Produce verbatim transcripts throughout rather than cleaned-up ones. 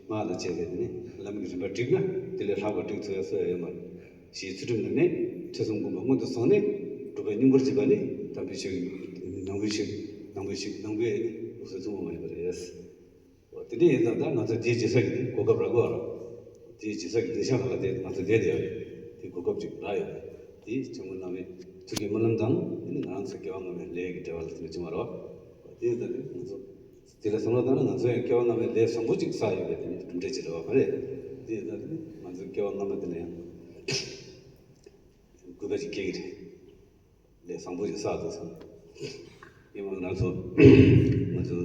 སྔགས་དང་བཅས་པའི་དེ་ནི་ལམ་གྱི་རིམ་པ་བསྒྲིགས་ན་དེ་ལས་ལྷག་པ་བསྒྲིགས་ཐུབ་ཡ་སོགས་ཡོད་མ་རེད། ཞེས་ཚུལ་ཁྲིམས་ལ་ནི་ཐོས་བསམ་སྒོམ་པ་སྔོན་དུ་སོང་ནས་སྒྲུབ་པའི་སྙིང་པོར་བྱེད་པ་ནི་དམ་པའི་ཆོས་ཀྱི་ནང་པའི་ཆོས་ནང་པའི་ཆོས་ནང་པའི་ལུགས་སྲོལ་ཐུན་མོང་མ་ཡིན་པ་རེད། འོ་དེ་འདྲ་ཡིན་ཙང་ད་ང་ཚོ་དེའི་རྗེས་ས་གི་གོ་སྐབས་རག་གི་ཡོད་རེད། དེའི་རྗེས་ས་གི་ལས་ཤག་ལ་དེ་ང་ཚོ་བསྡད་བསྡད་ཡོད་རེད། དེ་གོ་སྐབས་ཅིག་རག་ཡོད་རེད། དེ་སྐྱབས་མགོན་བླ་མའི་ཐུགས་ཀྱི་སྨོན་ལམ་དང་དེ་ནི་ང་རང་ཚོའི་སྐྱེ་བ་སྔ་མའི་ལས་ཀྱི་འབྲེལ་བ་ལ་བརྟེན་ནས་བྱུང་བ་རེད། འོ་དེ་ཡིན་ཙང་དེ་ང་ཚོ་དེ་ལ་བསམ་བློ་བཏང་ན་ང་ཚོ་ཡང་སྐྱེ་བ་སྔ་མའི་ལས་བཟང་པོ་ཅིག་བསགས་ཡོད་པའི་དེ་ནི་གྲུབ་འབྲས་ཅིག་རེད་བ་མ་རེད། དེ་ཡིན་ཙང་དེ་ནི་ང་ཚོའི་སྐྱེ་བ་སྔ་མ་དེ་ལ་ཡང་གུས་པ་ཅིག་སྐྱེ་གི་རེད། ལས་བཟང་པོ་ཞིག་བསགས་འདུག་བསམ། ཡིན་ནའང་ང་ཚོ་ང་ཚོ་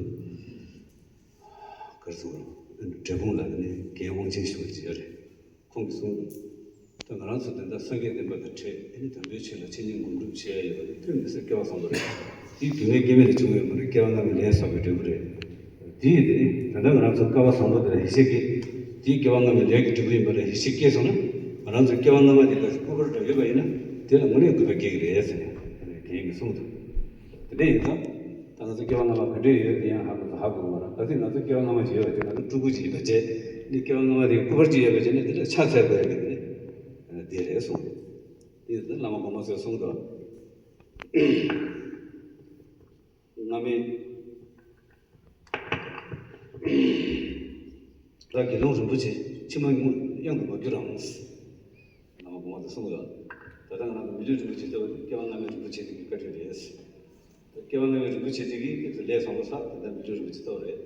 གར་སོང་འབྲས་སྤུངས་ལ་ནི་རྒན་དབང་ཆེན་ཞུ་བ་ཅིག་ཡོད་རེད། ཁོང་གིས་གསུངས་འདུག་ད་ང་རང་ཚོ་དེ་འདྲ་སངས་རྒྱས་བསྟན་པ་དང་འཕྲད་ཨེ་ནི་དམ་པའི་ཆོས་ལ་འཆད་ཉན་སྒོམ་སྒྲུབ་བྱེད་ཡ་ཡོད་པ་དེ་དུས་མི་སེར་སྐལ་བ་བཟང་པོ་རེད། དེ་རྒྱུ་མེད་རྐྱེན་མེད་ལ་བྱུང་ཡོད་མ་རེད། སྐལ་བ་སྔ་མའི་ལས་བསགས་པའི་འབྲས་བུ་རེད། དེ་ཡིན་དེ་ད་ལྟ་ང་རང་ཚོ་སྐལ་བ་བཟང་པོ་དེ་ལ་ཡིད་ཆེས་སྐྱེས། དེའི་སྐལ་བ་སྔ་མའི་ལས་ཀྱི་འབྲས་བུ་ཡིན་པ་ལ་ཡིད་ཆེས་སྐྱེས་སོང་ན་ང་རང་ཚོའི་སྐལ་བ་སྔ་མ་དེ་ལ་སྐུ་པར་འདྲ་ཡོད་པ་ཡིན་ན་དེ་ལ་དངོས་གནས་གུས་པ་སྐྱེ་གི་རེད་ཟེར་ནས་རྒན་གྱིས་གསུངས་འདུག་དེ་འདྲ་ཡིན་ཙང་ད་ང་ཚོ་སྐལ་བ་སྔ་མ་ག་འདྲས་ཡོད་དེ་ཡང་ཧ་གོ་ཧ་གོ་མ་རེད། གལ་སྲིད་ང་ཚོ་སྐལ་བ་སྔ་མ་ཅིག་ཡོད་པ་ཅིག་ང་ཚོ་སྤྲུལ་སྐུ་ཅིག་ཡིན་པ་བྱས་ནས་སྐལ་བ་སྔ་མ་དེ་སྐུ་པར་ཅིག་ཡོད་པ་བྱས་ནས་དེ་འདྲ་ཕྱག་འཚལ་དགོས་ཡ་གི་དེ་རེད་གསུངས་འདུག་དེ་ཡིན་ཙང་བླ་མ་གོང་མ་ཚོས་གསུངས་འདུག་སྔ་མའི་ད་དགེ་སློང་རིན་པོ་ཆེ་ཕྱི་མ་གཡང་དུ་མ་གྱུར་རམ། བླ་མ་གོང་མ་དེ་གསུངས་ཡོད། ད་ལྟ་ང་རང་ཚོ་མི་ལུས་རིན་པོ་ཆེ་ལྟ་བུ་དེ་སྐྱེ་བ་སྔ་མའི་རིན་པོ་ཆེ་དེ་གི་བཀའ་དྲིན་རེད། ད་སྐྱེ་བ་སྔ་མའི་རིན་པོ་ཆེ་དེ་གིས་དེ་ཚོ་ལས་བཟང་པོ་བསགས། ད་ལྟ་མི་ལུས་རིན་པོ་ཆེ་ལྟ་བུ་རེད།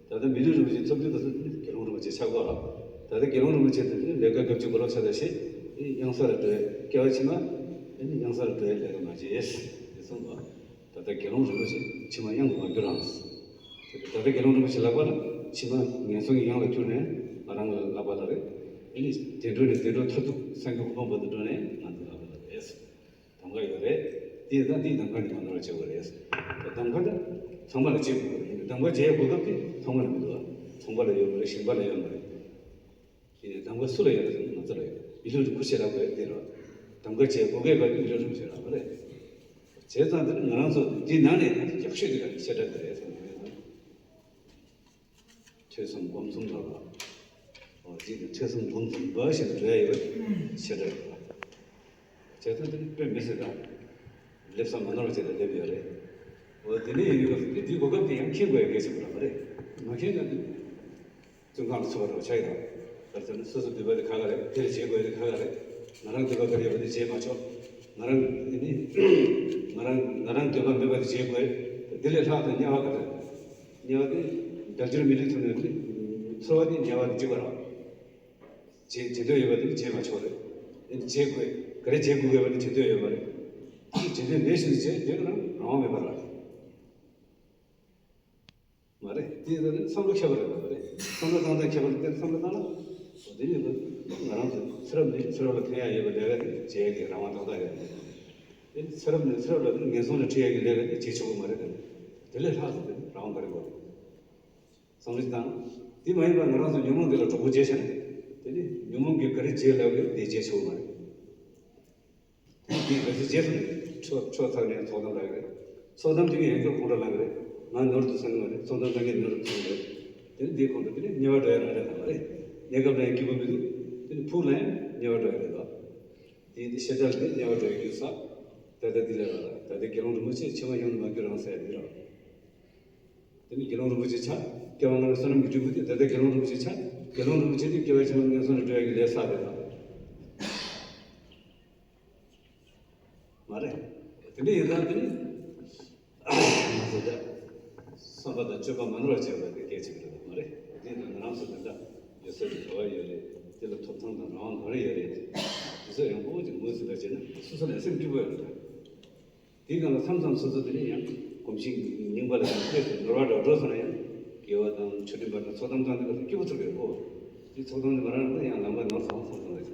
ད་ལྟ་མི་ལུས་རིན་པོ་ཆེ་ཐོབ་དུས་ད་ལྟ་དགེ་སློང་རིན་པོ་ཆེ་ཆགས་དགོས་ར། ད་ལྟ་དགེ་སློང་རིན་པོ་ཆེ་དེ་ལས་ཀ་སྐབས་ཅིག་གོ་ལོག་ཆགས་ད་ཤེས་གཡང་ས་ལ་འགྲོ་ཡ། སྐྱེ་བ་ཕྱི་མ་གཡང་ས་ལ་འགྲོ་ཡ་ལས་ཀ་མ་བྱེད་དེ་གསུངས་པ། ད་ལྟ་དགེ་སློང་རིན་པོ་ཆེ་ཕྱི་མ་གཡང་དུ་མ་གྱུར་རམ། ད་ལྟ་དགེ་སློང་རིན་པོ་ཆེ་ལག་པ་ལ་ཕྱི་མ་ངན་སོང་གི་གཡང་ལ་གྱུར་ནས་ང་རང་ལ་ལག་པ་ལ་རེད། ཨེ་ནི་བདེ་འགྲོ་ནས་བདེ་འགྲོ་མཐར་ཐུག་སངས་རྒྱས་གོ་འཕང་བར་དུ་འགྲོ་ནས་ང་ཚོ་ལག་པ་ལ་རེད། གདམ་ག་ཡོད་རེད། དེ་ཡིན་ཙང་དེའི་གདམ་ག་ནི་མ་ནོར་བ་བྱེད་དགོས་རེད། ད་གདམ་ག་ནི་ཚང་མ་ལ་བྱེད་དགོས་རེད། གདམ་ག་བྱེད་ཡ་གོ་སྐབས་དེ་ཚང་མ་ལ་མི་འདུག་བ། ཚོང་པ་ལ་ཡོད་མ་རེད། ཞིང་པ་ལ་ཡོད་མ་རེད། དེ་ནས་གདམ་ག་སུ་ལ་ཡོད་རེད་ཟེར་ན་ང་ཚོ་ལ་ཡོད། མི་ལུས་རིན་པོ་ཆེ་ལ་དགོས་དེ་རེད། གདམ་ག་བྱེད་དགོས་གལ་བ་མི་ལུས་རིན་པོ་ཆེ་ལ་མ་རེད། བྱས་ཙང་དེ་ནི་ང་རང་ཚོ་འདི་ནང་ནས་ཡག་ཤོས་དེ་ག་ནས་བཤད་གྲྭ་དེ་རེད་ཟེར་ནས་ཡོད་ན། ཐོས་བསམ་སྒོམ་གསུམ་ལ་བ། འོ་འདི་ནི་ཐོས་བསམ་སྒོམ་གསུམ་པ་ཞེས་འགྲོ་ཡ་ཡོད་བཤད་གྲྭ་ཡོད་པ། བྱས་ཙང་དེ་ནི་དཔེ་མི་སྲིད་ད། སླེབས་ས་མ་ནོར་བ་བྱས་ཏེ་སླེབས་ཡོད་རེད། འོ་དེ་ནས་ཡིན་དུས་སྐབས་དེ་འདིའི་གོ་སྐབས་དེ་ཡང་འཁྱེར་དགོས་ཡ་གལ་ཆེན་པོ་རེད་མ་རེད། མ་འཁྱེར་ན་དེ། བཙོན་ཁང་ལ་ཚུད་པ་འདྲ་བོ་ཆགས་ཡོད། ག་རེ་ཟེར་ན་སོ་སོ་འདོད་པ་དེ་ག་ག་རེད། དེ་ལ་བྱེད་དགོས་དེ་ག་ག་རེད། ང་རང་འདོད་པ་ག་རེ་ཡོད་པ་དེ་བྱེད་མ་ཆོག་ང་རང་ནི་ང་རང་ང་རང་འདོད་པ་མེད་པ་དེ་བྱེད་དགོས། དེ་ལས་ལྷག་ཏུ་དམྱལ་བ་ག་རེ། དམྱལ་བ་དེ་དལ་འབྱོར་མི་ལུས་ཐོབ་ནས་དེ་ཚོར་བ་དེ་དམྱལ་བ་དེ་གཅིག་པ་རེད། བྱེད་བྱེད་འདོད་ཡོད་པ་དེ་བྱེད་མ་ཆོག་རེད། དེ་བྱེད་དགོས། ག་རེ་བྱེད་དགོས་ཡོད་པ་དེ་བྱེད་འདོད་ཡོད་པ་རེད། བྱེད་འདོད་མེད་བཞིན་དུ་བྱས་དེ་ང་རང་རང་དབང་མེད་པ་རེད། མ་རེད། དེ་ཡིན་ན་བསམ་བློ་ཁྱད་པར་ཡོད་པ་རེད། བསམ་བློ་བཏང་སྟངས་ཁྱད་པར་དེ་བསམ་བློ་བཏང་ན། འོ་དེ་ནི་ང་རང་ཚོ་ཚེ་རབས་ནས་ཚེ་རབས་ལ་ཕན་ཡག་ཡོད་པ་ལས་ཀ་དེ་བྱེད་ཡག་གི་རང་དབང་ཏག་ཏག་ཡོད་རེད། དེ་ནི་ཚེ་རབས་ནས་ཚེ་རབས་ལ་ངན་སོང་ལ་ཁྲིད་ཡག་གི་ལས་ཀ་དེ་བྱེད་ཆོག་གི་མ་རེད་དེ། དེ་ལས་ལྷག་ཙམ་དེ་རང་དབང་ག་རེ་དགོས་རེད། བསམ་བློ་ཞིག་བཏང་། དེ་མ་ཡིན་པར་ང་རང་ཚོ་ཉོན་མོངས་དེ་ལ་གྲོགས་པོ་བྱས་བྱས་ན། དེ་ནི་ཉོན་མོངས་ཀྱིས་ག་རེ་བྱེད་ལབ་ཀྱི་དེ་བྱེད་ཆོག་གི་མ་རེད། དེ་ག་ཚོད་རྗེས་སུ་ཆོས་ཆོས་ཚར་ནས་ཚོགས་གཏམ་ལབ་ཀྱི་རེད། ཚོགས་གཏམ་དེ་གི་ཡན་ཆོད་ཁོང་ཁྲོ་ལངས་ཀྱི་རེད། ང་ནོར་འདུག་བསམ་གྱི་མ་རེད། ཚོགས་གཏམ་བཏང་མཁན་ནོར་འདུག་བསམ་གྱི་རེད། དེ་ནི་དེའི་ཁོང་ཁྲོ་དེ་ནི་དམྱལ་བ་འགྲོ་ཡ་རང་རེད་དམ་མ་རེད། གནས་སྐབས་ལ་ཡང་སྐྱིད་པོ་མི་འདུག་དེ་ནི་ཕུགས་ལ་ཡང་དམྱལ་བ་འགྲོ་ཡ་རེད་དོ། དེ་ཡིན་དུས་ཤེས་བྱ་ལ་དམྱལ་བ་འགྲོ་ཡ་རྒྱུ་ས། ད་ལྟ་འདི་ལས་ར་ད་ལྟ་དགེ་སློང་རིན་པོ་ཆེ་ཕྱི་མ་གཡང་དུ་མ་གྱུར་རམ་ཟེར་ཡ་འདི་ར། དེ་ནི་དགེ་སློང་རིན་པོ་ཆེ་ཆགས། སྐྱེ་བ་སྔ་མའི་བསོད་ནམས་ཀྱི་འབྲས་བུ་དེ་ད་ལྟ་དགེ་སློང་རིན་པོ་ཆེ་ཆགས། དགེ་སློང་རིན་པོ་ཆེ་དེ་སྐྱེ་བ་ཕྱི་མ་ངན་སོང་ལ་འགྲོ་ཡ་གི་ལས་བསགས་རེད་དམ། མ་རེད། དེ་འདྲ་ཡིན་ཙང་དེ་ནི་ང་ཚོ་འདྲ་བསམ་པ་དང་སྤྱོད་པ་མ་ནོར་བ་བྱེད་པ་དེ་གལ་ཆེན་པོ་རེད་མ་རེད། དེ་ཡིན་ཙང་ང་རང་ཚོ་འདི་འདྲ་ཡོད་ས་ཀྱི་རེ་བ་ཡོད་རེད། དེ་ལ་ཐོབ་ཐང་དང་རང་དབང་ག་རེ་ཡོད་རེད། དེ་ཚོ་ཡང་ཕྲན་བུ་ཅིག་ངོས་ཟིན་པ་བྱས་ན་སོ་སོ་ལ་སེམས་སྐྱིད་པོ་ཡོད་རེད། དེའི་སྒང་ལ་མཚམས་མཚམས་སོ་སོ་དེ་ནས་ཡང་གོམས་གཤིས་རྙིང་པ་ལ་ཡང་སྐྱེས་སུ་ནོར་བ་འདྲ་འགྲོ་སོང་ན་ཡང་དགེ་བ་དང་ཆོས་ཁྲིམས་པ་དང་ཚོགས་གཏམ་བཏང་དུས་སྐབས་སུ་སྐྱིད་པོ་ཚོར་གི་ཡོད་གོ། དེ་ཚོགས་གཏམ་དེ་མ་རག་ན་ཡང་ལམ་ཁ་ནོར་སོང་བསམ་སོང་ལ་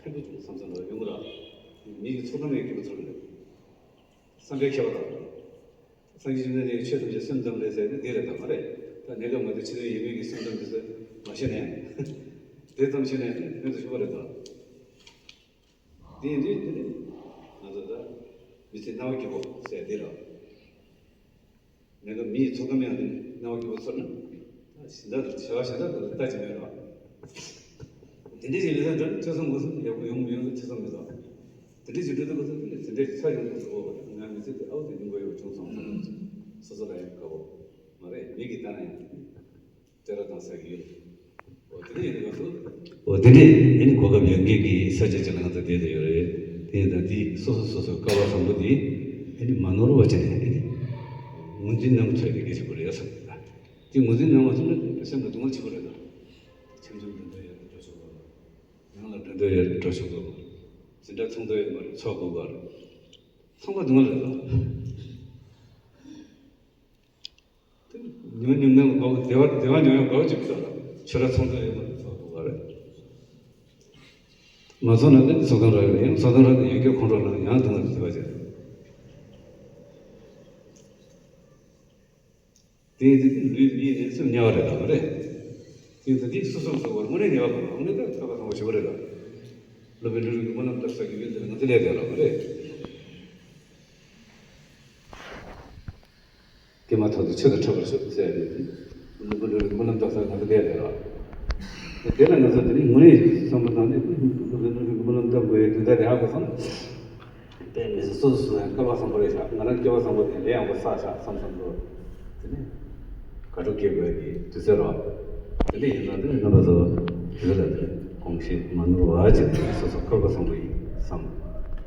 ཕན་པོ་བྱུང་བསམ་བསམ་འདྲ་ཡོང་གི་ར། མི་གི་ཚོགས་གཏམ་ཡང་སྐྱིད་པོ་ཚོར་གི་རེད། བསམ་པའི་ཁྱད་པར་དང་། སངས་རྒྱས་བཅོམ་ལྡན་འདས་ཀྱི་ཆོས་ཐམས་ཅད་སེམས་ཙམ་ལས་ཟེར་ནི་འདི་རེད་དམ་མ་རེད། ད་གནས་སྐབས་ང་ཚོ་ཕྱི་དོན་ཡོད་མེད་ཀྱི་སེམས་ཙམ་དེ་ཚོ་མ་ཤེས་ནས་དེ་ཙམ་ཤེས་ནས་ཕན་ཐོགས་ཆེན་པོ་རེད་དམ། དེ་ཡིན་དུས་དེ་ནི་ང་ཚོ་ད་མི་ཚེ་སྣང་བ་སྐྱིད་པོ་ཟེར་འདི་རེད། གནས་སྐབས་མི་ཡི་ཚོགས་གཏམ་ཡང་དེ་ནི་སྣང་བ་སྐྱིད་པོ་ཚོར་ན། གཞན་དག་ཏུ་བྱ་བ་གཞན་དག་ཏུ་ལྟ་ཅི་མེད་རོ། དེ་འདྲའི་ཞིག་ལས་ད་འདྲ་ཐོས་བསམ་སྒོམ་གསུམ་ཡག་པོ་ཡོང་མི་ཡོང་ལ་ཐོས་བསམ་མི་ལ། དེ་འདྲའི་ཞིག་འགྲོ་དུས་སྐབས་སུ་དེ་འདྲའི་ཚ་ཡོང་དུས་སུ་འོ་ང་མི་ཚེ་དེ་ཨའུ་དེ་ཉུང་པོ་ཡོད་བྱུང་སོང་། སོ་སོ་ལ་ཡང་དགའ་བོ་མ་རེད། མི་གིས་ལྟ་ན་ཡང་དེ་ར་དང་ས་གི་ཡོད། འོ་དེ་འདྲ་ཡིན་དུས་སྐབས་སུ། འོ་དེ་འདྲའི་ཨ་ནི་གོ་སྐབས་ཡོད་མཁན་གྱི་ས་ཆ་ཅིག་ལ་ང་ཚོ་བསྡད་བསྡད་ཡོད་རེད། དེ་ཡིན་ཙང་དེ་སོ་སོ་སོ་སོའི་སྐལ་བ་བཟང་པོ་དེ་ཨ་ནི་མ་ནོར་བ་བྱས་ནས་ཨ་ནི་ངོས་འཛིན་གནང་ཐུབ་ཡ་དེ་གལ་ཆེན་པོ་རེད་བསམ་གྱི་འདུག་དེ་ངོས་འཛིན་གནང་མ་ཐུབ་ན་སེམས་ལ་སྡུག་བསྔལ་ཆེན་པོ་རེད་ད། ཆམ་ཆམ་འགྲོ་འདོད་ཡོད་འགྲོ་ཆོག་གི་རེད། ཡང་ལ་འགྲོ་འདོད་ཡོད་འགྲོ་ཆོག་གི་རེད། འཛིན་གྲྭ་ཚོགས་འདུ་ཡོད་མ་རེད་ཚོགས་དགོས་གི་རེད། ཚང་མ་སྡུག་བསྔལ་རེད་ད། ཉུང་ཉུང་ནས་དགོས་བདེ་བ་བདེ་བ་ཉུང་ཡང་དགོས་ཅིག་ཚོགས་ལ་ཆོས་ར་ཚོགས་འདུ་ཡོད་མ་རེད་ཚོགས་དགོས་གི་རེད། མ་ཚོགས་ན་ནི་ཚོགས་ཐང་རག་གི་རེད། ཡང་ཚོགས་ཐང་རག་ནས་ཡོད་རྒྱུ་ཁོང་ཁྲོ་ལངས་ཡང་སྡུག་བསྔལ་དེ་བ་ཅན། དེ་ཡིན་དུས་ལུས་གཉིས་ནས་སེམས་དམྱལ་བ་རེད་ལབ་པ་རེད། དེ་ཡིན་དུས་འདི་སོ་སོར་རྫོགས་པར་དངོས་གནས་དམྱལ་བ་གང་རུང་དངོས་གནས་ད་ཐོས་པ་དང་པོ་ཞུ་བ་རེད་ལ། སློབ་དཔོན་ཀླུ་སྒྲུབ་ཀྱི་སྨོན་ལམ་བཏབ་ས་ཀྱི་ཡུལ་འདི་ལ་ང་ཚོ་སླེབས་བསྡད་ལབ་པ་རེད། ཀྱེ་མ་ཐོག་ཏུ་ཆོས་དང་འཕྲད་པར་ཤོག་ཟེར་ཡ་རེད། སློབ་དཔོན་ཀླུ་སྒྲུབ་ཀྱི་སྨོན་ལམ་བཏབ་ས་ང་ཚོ་སླེབས་བསྡད་ལ། དེ་ལ་ང་ཚོ་དེ་ནི་དངོས་གནས་བསམ་བློ་བཏང་ནས་སློབ་དཔོན་ཀླུ་སྒྲུབ་ཀྱི་སྨོན་ལམ་བཏབ་དགོས་ཡའི་དོན་དག་དེ་ཧ་གོ་སོང་། དཔེ་མི་སྲིད་སོ་སོ་སོ་ཡང་སྐལ་བ་བཟང་པོ་རེད་ཤག་ང་རང་སྐལ་བ་བཟང་པོ་དེ་ལས་ཡག་པོ་བསགས་ཤག་བསམ་བསམ་འགྲོ། དེ་ནས་དགའ་སྤྲོ་སྐྱེ་དགོས་ཀྱི་དུས་ཚོད་རོ། དེ་འདྲ་ཡིན་ཙང་དེ་ནས་རྣམ་པ་ཚོ་དུས་ཚོད་ལ་དེ་དགོངས་བཞེས་མ་ནོར་བ་བྱས་ནས་སོ་སོ་སྐལ་བ་བཟང་པོ་ཡིན་བསམ།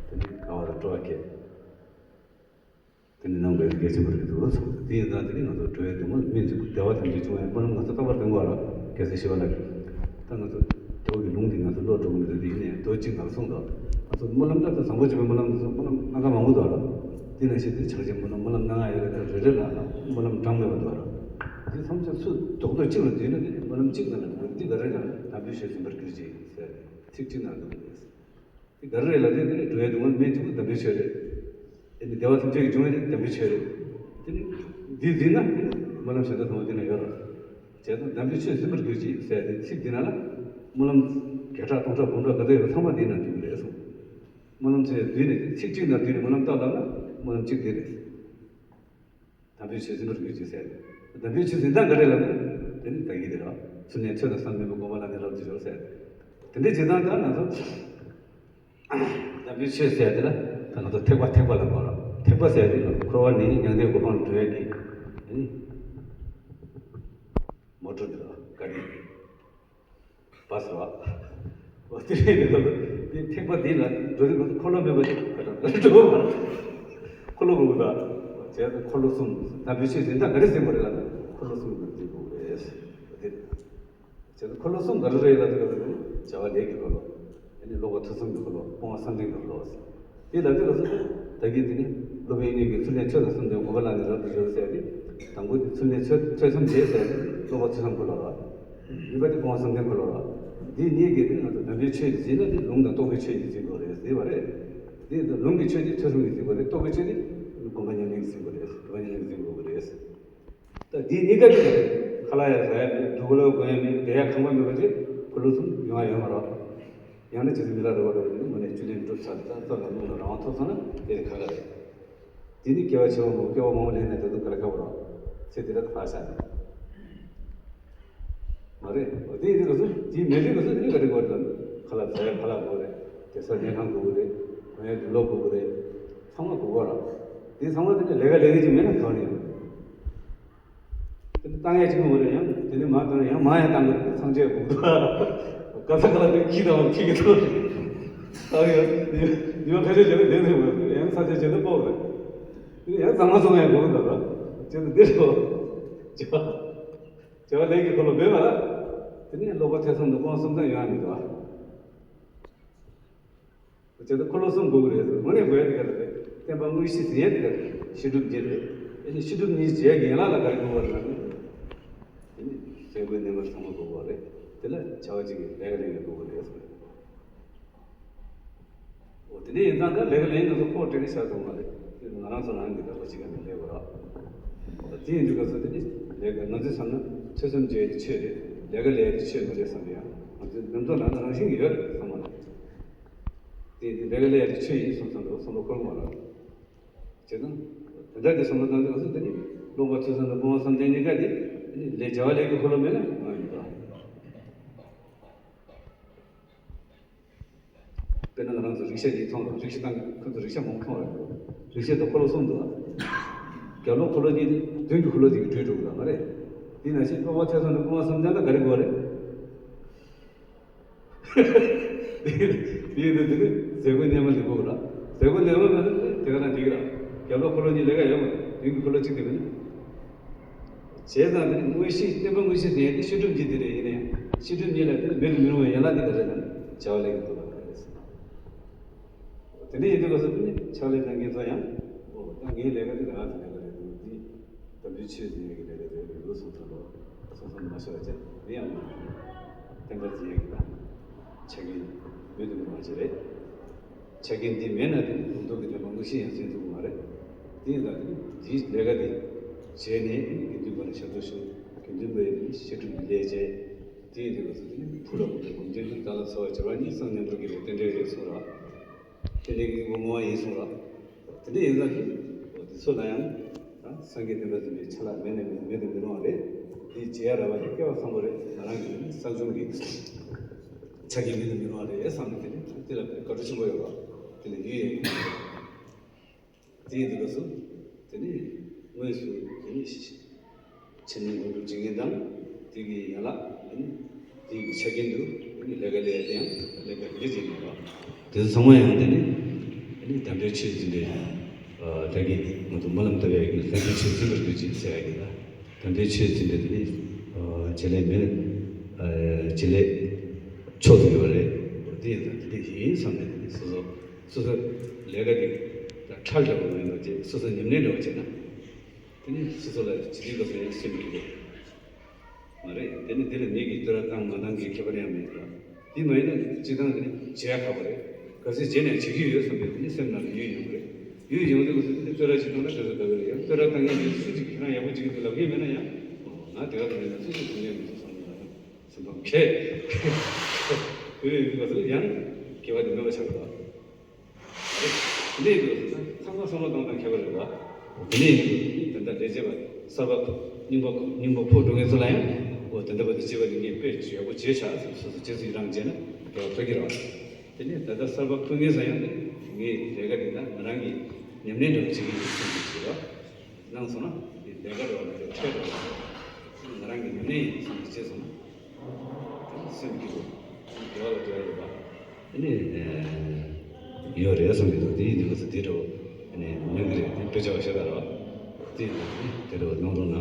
དེ་ནས་དགའ་བ་དང་སྤྲོ་བ་སྐྱེ། དེ་ནི་ནང་པའི་སྐད་ཆ་མ་རེད་འདུག་ཟེར། དེ་ཡིན་ཙང་དེ་ནི་ང་ཚོ་འགྲོ་བའི་སྡུག་བསྔལ་སྨན་གཅིག་པུ་བདེ་བ་ཐམས་ཅད་འབྱུང་བའི་སྨོན་ལམ་ང་ཚོ་རྟག་པར་འདོན་དགོས་ར། རྒྱལ་སྲས་ཞི་བ་ལྷ་གིས། ད་ང་ཚོ་མདོ་གི་ལུང་འདི་ང་ཚོ་ཀློག་འགྲོ་གི་མི་འདུག་དེ་ཡིན་ནའི་མདོ་གཅིག་ནང་གསུངས་འདུག་ང་ཚོ་སྨོན་ལམ་ལྟར་དུ་བཟང་པོ་བྱེད་པའི་སྨོན་ལམ་འདི་ཚོ་སྨོན་ལམ་སྣ་ཁ་མང་པོ་འདུག་ར། དེ་ནང་བཞིན་དུ་ཕྱག་ཆེན་སྨོན་ལམ་སྨོན་ལམ་སྣ་ལྔ་ཡོད་རེད། ད་རེ་རེ་ལ་ལ་སྨོན་ལམ་གྲངས་མེད་པ་འདུག་ར། འདི་ཐམས་ཅད་ཚུར་རྡོག་རྡོག་གཅིག་ལ་བསྡུས་ན་དེ་ནི་སྨོན་ལམ་གཅིག་ནང་ལ་འདུག་འདི་ག་རེ་ལ་དམ་པའི་ཆོས་འཛིན་པར་གྱུར་ཅིག་ཟེར་ཚིག་གཅིག་ནང་འདུག་རེད། དེ་ག་རེ་རེད་ལབ་དུས་དེ་ནི་འགྲོ་བའི་སྡུག་བསྔལ་སྨན་གཅིག་པུ་དམ་པའི་ཆོས་རེད། དེ་ནི་བདེ་བ་ཐམས་ཅད་ཀྱི་འབྱུང་བའི་དེ་དམ་པའི་ཆོས་རེད། དེ་ནི་འདི་འཛིན་ན་དེ་ནི་སྨོན་ལམ་གཞན་དག་ཚང་མ་དེ་ན་ཡོད་རེད། བྱས་ཙང་དམ་པའི་ཆོས་འཛིན་པར་གྱུར་ཅིག་ཟེར་ཏེ་ཚིག་འདི་ན་ལ་སྨོན་ལམ་བརྒྱ་ཕྲག་སྟོང་ཕྲག་འབུམ་ཕྲག་ག་ཚོད་ཡོད་པ་ཚང་མ་འདི་ན་འདུས་ཀྱི་རེད་གསུངས། སྨོན་ལམ་ཚོས་བསྡུས་ནས་ཚིག་གཅིག་ན་བསྡུས་ནས་སྨོན་ལམ་བཏབ་ལབ་ན་སྨོན་ལམ་གཅིག་འདི་རེད། དམ་པའི་ཆོས་འཛིན་པར་གྱུར་ཅིག་ཟེར། དམ་པའི་ཆོས་འཛིན་སྟངས་ག་རེ་ལབ་ན། དེ་ནི་བདག་གིས་དེ་ལ་ཚུལ་གནས་ཐོས་དང་བསམ་ལྡན་པས་སྒོམ་པ་ལ་ནི་རབ་ཏུ་སྦྱོར་ཟེར། དེ་འདྲའི་བྱེད་སྟངས་ལྟར་ང་ཚོ་དམ་པའི་ཆོས་ཟེར་དེ་ལ་ད་ང་ཚོ་ཐེག་པ་ཐེག་པ་ལ་གོ་ར། ཐེག་པ་ཟེར་དེ་ལ་འཁོར་བ་ནས་མྱང་འདས་གོ་འཕང་འགྲོ་ཡ་གི་དེ་ནི་མོ་ཊ་དེ་ལ་ག་རེ། བ་སོ། འོ་དེ་རེད་དེ་ཐེག་པ་འདི་ལ་འགྲོ་དུས་འཁོར་ལོ་མེད་པ་ཞིག་ག་འདྲ་འགྲོ་བ། འཁོར་ལོ་དགོས་ད། བྱས་ཙང་འཁོར་ལོ་གསུམ། དམ་པའི་ཆོས་འཛིན་སྟངས་ག་རེ་ཟིན་པ་རེད་ལ། འཁོར་ལོ་གསུམ་གྱི་འཛིན་དགོས་རེད། འོ་དེ། བྱས་ཙང་འཁོར་ལོ་གསུམ་ག་རེ་རེད་ལ་དེ་ག་རེ་རེད། བྱ་བ་ལས་ཀྱི་འཁོར་ལོ། ཨ་ནི་སློབ་པ་ཐོས་བསམ་གྱི་འཁོར་ལོ། སྤོང་བ་བསམ་གཏན་གྱི་འཁོར་ལོ། དེ་ལ་དེ་ལ་སོགས་ད་གིན་དེ་ནི་སློབ་དཔོན་གཉིས་ཀྱིས་ཚུལ་གནས་ཐོས་དང་བསམ་གཏན་སྒོམ་པ་ལ་ནི་རབ་ཏུ་སྦྱོར་ཟེར་ཏེ། དང་པོ་དེ་ཚུལ་གནས་ཐོས་ཐོས་བསམ་བྱེད་ཟེར་ཏེ་སློབ་པ་ཐོས་བསམ་འཁོར་ལོ་ར། གཉིས་པ་དེ་སྤོང་བ་བསམ་གཏན་འཁོར་ལོ་ར། འདི་གཉིས་ཀྱིས་དེ་ང་ཚོ་དམ་པའི་ཆོས་འཛིན་ན་དེ་ལུང་དང་རྟོགས་པའི་ཆོས་ཀྱིས་འཛིན་དགོས་རེད་ཟེར་བ་རེད། དེ་ལུང་གི་ཆོས་དེ་ཐོས་བསམ་གྱིས་འཛིན་དགོས་རེད། རྟོགས་པའི་ཆོས་དེ་སྒོམ་པ་ཉམས་ལེན་གྱིས་འཛིན་དགོས་རེད། སྒོམ་པ་ཉམས་ལེན་གྱིས་འཛིན་དགོས་རེད། ད་འདི་གཉིས་ཀ་དེ་ཁ་ལག་ཡང་ཟ་ཡ་མེད། དུག་ལོག་གོན་ཡ་མེད། བསྡད་ཡ་ཁང་པ་མེད་པ་ཅིག་འཁོར་ལོ་གསུམ་ཡོང་ཡ་ཡོད་མ་རེད། ཡང་ན་རྗེ་བཙུན་མི་ལ་རས་པ་ལ་ཡིན་ན་དངོས་གནས་བཅུད་ལེན་གྲུབ་ཚར་ཏེ་ད་རྩ་ལ་རླུང་ལ་རང་དབང་ཐོབ་སོང་ན་དེ་ནི་ཁག་ཁག་རེད། དེ་ནི་སྐྱེ་བ་ཆེ་བ་མང་པོ་སྐྱེ་བ་མང་པོ་ལེན་ནས་ད་དུང་ག་ལ་ཁག་པོ་རེད། ཚེ་འདི་ལ་ད་ཕར་བཞག་ནས། མ་རེད། འོ་དེ་ཡིན་དུས་སྐབས་སུ་དེ་མེད་དུས་སྐབས་སུ་ནི་ག་རེ་དགོས་རེད་ལབ་ན། ཁ་ལག་ཟ་ཡ་ཁ་ལག་དགོས་རེད། བསྡད་ས་གནས་ཁང་དགོས་ཀྱི་རེད། གོན་ཡ་དུག་ལོག་དགོས་ཀྱི་རེད། ཚང་མ་དགོས་ཀྱི་རེད། དེ་ཚང་མ་དེ་ནི་ལས་ཀ་ལས་ཀྱི་ཅིག་མེད་ན་གང་ནས་ཡོང་། དེ་ནི་བཏང་ཡ་གཅིག་པོ་མ་རེད། ཡང་དེ་ནི་མར་བཏང་ཡང་མར་ཡང་བཏང་དགོས་རེད། ཚང་བཅས་དགོས་ཀྱི་རེད། ག་ས་ག་ལ་དེ་ཁྱི་དང་ཁྱི་གི་ཐོག་རེད། ཨ་ཡ་ཉི་མ་ཁ་ཤས་བྱས་ན་བདེ་ནས་མ་རེད། ཡང་ས་ཆ་བྱས་ན་ཕོག་རེད། དེ་ནི་ཡང་གཙང་མ་བཙོང་ཡ་དགོས་ཀྱི་འདུག་ར། བྱས་ན་འདི་རེད་བ། བྱ་བ་ལས་ཀྱི་འཁོར་ལོ་མེད་པ་ལ། དེ་ནས་སློབ་པ་ཐོས་བསམ་དང་སྤོང་བསམ་གཏན་ཡོང་ཡ་མི་འདུག་ཨ། བྱས་ཙང་འཁོར་ལོ་གསུམ་དགོས་ཀྱི་རེད། དངོས་གནས་དགོས་ཡ་དེ་ག་རེ་རེད། བསྟན་པ་དངོས་གཞི་ཟིན་ཡ་དེ་ག་རེ་རེད། བཤད་སྒྲུབ་གཉིས་རེད། དེ་ནས་བཤད་སྒྲུབ་གཉིས་བྱེད་ཡ་གི་ཡན་ལག་ལ་ག་རེ་དགོས་པ་རེད་ལབ་ན། དེ་ནི་ཟས་གོས་གནས་མལ་ཚང་མ་དགོས་པ་རེད། དེ་ལ་བྱ་བ་གཅིག་གི་ལས་ཀ་ལས་ཀ་དགོས་པ་རེད་ཟེར། འོ་དེ་འདྲ་ཡིན་ཙང་ད་ལས་ཀ་ལས་ཡིན་ན་ཚོ་ཁོག་སྤྲད་ནས་བཞག་ཐུབ་མ་རེད། ང་རང་ཚོ་རང་གི་ད་ག་ཅིག་ག་ནས་ལས་དགོས་ར། དེ་ཡིན་དུས་སྐབས་སུ་དེ་ནི་ལས་ཀ་ང་ཚོས་བསམ་ན་ཐོས་བསམ་བྱེད་ཡ་དེ་ཆོས་རེད། ལས་ཀ་ལས་ཡ་དེ་ཆོས་མ་རེད་བསམ་ཡ། ང་ཚོའི་འདེམས་ཚོགས་ནང་ན་རང་བཞིན་གྱི་ཡོད་རེད་བསམ་མ་རེད། དེ་ཡིན་དུས་ལས་ཀ་ལས་ཡ་དེ་ཆོས་ཡིན་བསམ་བསམ་འགྲོ་བསམ་བློ་འཁོར་གི་མ་རེད། བྱས་ཙང་། དེ་འདྲ་གི་བསམ་བློ་བཏང་དུས་ང་ཚོ་འདི་ནི་སློབ་པ་ཐོས་བསམ་དང་སྤོང་བ་བསམ་གཏན་གཉིས་ཀ་དེ་ ལས་བྱ་བ་ལས་ཀྱི་འཁོར་ལོ་མེད་ན་ང་ཡོད་དོ། དཔེར་ན་ང་རང་ཚོ་རིག་ཤ་གཉིས་མཐོང་རོགས། རིག་ཤ་དང་ཁོ་ཚོ་རིག་ཤ་མང་མཐོང་རོགས། རིག་ཤ་དང་འཁོར་ལོ་གསུམ་འདུག་ཨ། རྒྱབ་ལོགས་འཁོར་ལོ་གཉིས་དེ་མདུན་གྱི་འཁོར་ལོ་དེ་གིས་སྒྲོལ་འགྲོ་གི་རེད་མ་རེད། དེ་ནང་བཞིན་སློབ་མ་ཐོས་བསམ་དང་སྐུལ་མ་གསུམ་ལྡན་ལ་ག་རེ་དགོས་རེད། དེ་ཡིན་དུས་དེ་ནི་ཟས་གོས་གནས་མལ་ལེགས་པོ་ར། ཟས་གོས་གནས་མལ་མེད་ན་དེ་ག་རང་འགྲིག་གི་ར། རྒྱབ་ལོགས་འཁོར་ལོ་གཉིས་ལས་ཀ་ཡོད་མ་རེད། མདུན་གྱི་འཁོར་ལོ་གཅིག་དེ་མིན་ན། བྱས་ཙང་དེ་ནི་དངོས་གཞི་བསྟན་པ་དངོས་གཞི་ཟེར་ཡ་དེ་བཤད་སྒྲུབ་ཀྱི་དེ་རེད། ཡིན་ནའི་བཤད་སྒྲུབ་གཉིས་ལ་དེ་ནི་མེད་དུ་མི་རུང་བའི་ཡན་ལག་དེ་ག་རེ་ལབ་ན་བྱ་བ་ལས་ཀྱི་འཁོར་ལོ་རེད། དེ་འདྲ་ཡིན་དུས་སྐབས་སུ་དེ་ནི་ཕྱག་ལས་གནང་མཁན་ཚོ་ཡང་ཨོ་ད་ངའི་ལས་ཀ་དེ་ལས་ཀ་དེ་ལས་ཀ་རེད་འདུག་འདི་དམ་པའི་ཆོས་འཛིན་ཡས་ཀྱི་ལས་ཀ་རེད་འདུག་གསུངས་ཚར་ལོ། སོ་སོ་མ་ཤོར་བ་བྱས་དེ་ཡང་མ་རེད། བསྟན་པ་འཛིན་ཡས་ཀྱི་ད་ཆ་རྐྱེན་མེད་དུ་མི་རུང་བ་ཅིག་རེད། ཆ་རྐྱེན་འདི་མེད་ན་དེ་ནི་ལུང་རྟོགས་ཀྱི་བདེན་པ་དངོས་གཞི་ཡང་འཛིན་ཐུབ་ཀྱི་མ་རེད། དེ་ཡིན་ཙང་དེ་ནི་འདིའི་ལས་ཀ་འདི་བྱས་ནས་དགེ་འདུན་པ་ལ་ཞབས་ཏོག་ཞུ། དགེ་འདུན་པས་ནི་བཤད་སྒྲུབ་ཀྱི་ལས་བྱས། དེ་ཡིན་དུས་སྐབས་སུ་དེ་ནི་ཕུགས་ལ་བསྒོམས་པའི་སྒོམ་རྒྱུན་དུ་བདག་ལ་འཚོ་བར་བྱ་བ་ཉིད་གསང་སྙིང་པོར་གྱུར་པའི་རྟེན་འབྲེལ་རེད་གསུངས་ར། རྟེན་འབྲེལ་གྱི་དབང་བསྔོ་བ་ཡིན་གསུངས་ར། དེ་འདྲ་ཡིན་ཙང་དེ་འོ་དེ་ཚོ་ལ་ཡང་ད་སངས་རྒྱས་བསྟན་པ་འཛིན་པའི་ཆ་ལག་མེད་ནས་མེད་དུ་མི་རུང་བ་རེད། དེ་བྱེད་ཡ་རག་པ་དེ་སྐལ་བ་བཟང་པོ་རེད། ང་རང་གི་ནི་བསགས་སྦྱོང་གི་ཆ་རྐྱེན་མེད་དུ་མི་རུང་བ་རེད་བསམ་ནས་དེ་ནི་དེ་ལ་དགའ་སྤྲོ་ཆེན་པོ་ཡོད་པ་དེ་ལ་ཡུལ་ཡས་ཡིན། དེ་ཡིན་དུས་སྐབས་སུ་དེ་ནི་དངོས་སུ་དེ་ནི་འཆད་ཉན་སྒོམ་སྒྲུབ་བྱེད་མཁན་དང་དེ་གི་ཡན་ལག་དེ་ནི་དེ་གི་ཆ་རྐྱེན་དུ་དེ་ནི་ལས་ཀ་ལས་ཡ་དེ་ཡང་ལས་ཀ་ག་གེ་བྱེད་མཁན་པ་དེ་ཚོ་ཚང་མ་ཡང་དེ་ནི་དེ་ནི་དམ་པའི་ཆོས་འཛིན་པའི་ད་གི་ང་ཚོ་སྨོན་ལམ་བཏབ་ཡ་གི་དམ་པའི་ཆོས་འཛིན་པར་གྱུར་ཅིག་ཟེར་ཡ་གི་ད་དམ་པའི་ཆོས་འཛིན་པའི་དེ་ནི་བྱེད་ལས་མེད་བྱེད་ལས་མཆོག་ཏུ་ཡོད་རེད། དེ་ཡིན་ཙང་དེ་འདྲ་ཡིན་བསམ་ནས་དེ་ནི་སོ་སོ། སོ་སོ་ལས་ཀ་དེ་ཁྲལ་འདྲ་བོ་མིན་པ་བྱས། སོ་སོ་ཉམས་ལེན་འདྲ་བོ་བྱས་ན། དེ་ནི་སོ་སོ་ལ་ཇི་སྲིད་སྐབས་སུ་ཡང་སེམས་སྐྱིད་པོ་མ་རེད། དེ་ནི་དེ་ལ་མི་གིས་བསྟོད་ར་བཏང་མ་བཏང་གི་ཁྱད་པར་ཡང་མེད་ལ། དེ་མ་ཡིན་ན་སྤྱིར་བཏང་དེ་ནི་བྱེད་ཡ་ཁག་པོ་རེད། གལ་སྲིད་བྱས་ནས་བྱེད་ཀྱི་ཡོད་བསམ་པའི་དེ་ནི་སེམས་ནང་ལ་ཡུལ་ཡོང་གི་རེད། ཡུལ་ཡོང་དུས་སྐབས་སུ་དེ་ནི་བསྟོད་ར་ཞིག་བཏང་ན་དེ་ཚོ་དགའ་གི་རེད། ཡང་བསྟོད་ར་བཏང་མཁན་དེ་སུ་གཅིག་གིས་ཁྱེད་རང་ཡག་པོ་བྱེད་ཀྱི་འདུག་ལབ་མཁན་མེད་ན་ཡང་ང་དེ་ག་དང་མེད་ན་སུ་གཅིག་གིས་མཁྱེན་མི་འདུག་བསམ་ནས་སེམས་ཕམ་ཁེ། དེ་ཡིན་དུས་སྐབས་སུ་ཡང་དགེ་བ་དེ་སྨོན་པ་ཆགས་འགྲོ། དེ་ནས་ཚང་མ་བསམ་བློ་བཏང་སྟངས་ཁྱད་པར་རེད་བ། དེ་ནས་དེ་འདྲ་ལས་བྱེད་པ་གསར་པ་རྙིང་པ་རྙིང་པ་ཕོག་འགྲོ་མཁན་ཚོ་ལ་ཡང་འོ་དེ་འདྲ་བ་དེ་བྱེད་པ་དེ་ངས་དཔེ་ཡག་པོ་བྱས་ཤག་ཟེར་སོ་སོ་རྗེས་སུ་ཡི་རང་བྱས་ན་དགེ་བ་ཐོབ་ཀྱི་རེད་བ། དེ་ནས་ད་ལྟ་གསར་པ་ཕུད་མཁན་ཚོ་ཡང་ངའི་ལས་ཀ་འདི་ད་ང་རང་གིས་ཉམས་ལེན་འདྲ་བོ་བྱེད་ཀྱི་ཡིན་བསམ་གྱི་བྱེད་རོགས་གནང་སོང་ན་འདི་ལས་ཀ་རེད་བ་མ་རེད་ཁྲལ་རེད་བ། ང་རང་གིས་ཉམས་ལེན་ཡིན་བསམ་གྱི་བྱས་སོང་ན་སེམས་སྐྱིད་པོ་དགེ་བ་ལ་འགྲོ་ཡ་རེད་བ། ཨ་ནི་ཡོད་རེད་བསམ་གྱི་འདུག་དེ་ཡིན་དུས་ང་ཚོ་དེ་འདྲ་བོ་ཨ་ནི་མྱོང་གི་རེད། དེ་དཔེ་ཆ་བ་ཤ་སྟག་རེད་བ། དེ་དེ་འདྲ་བོ་སྣང་དོན་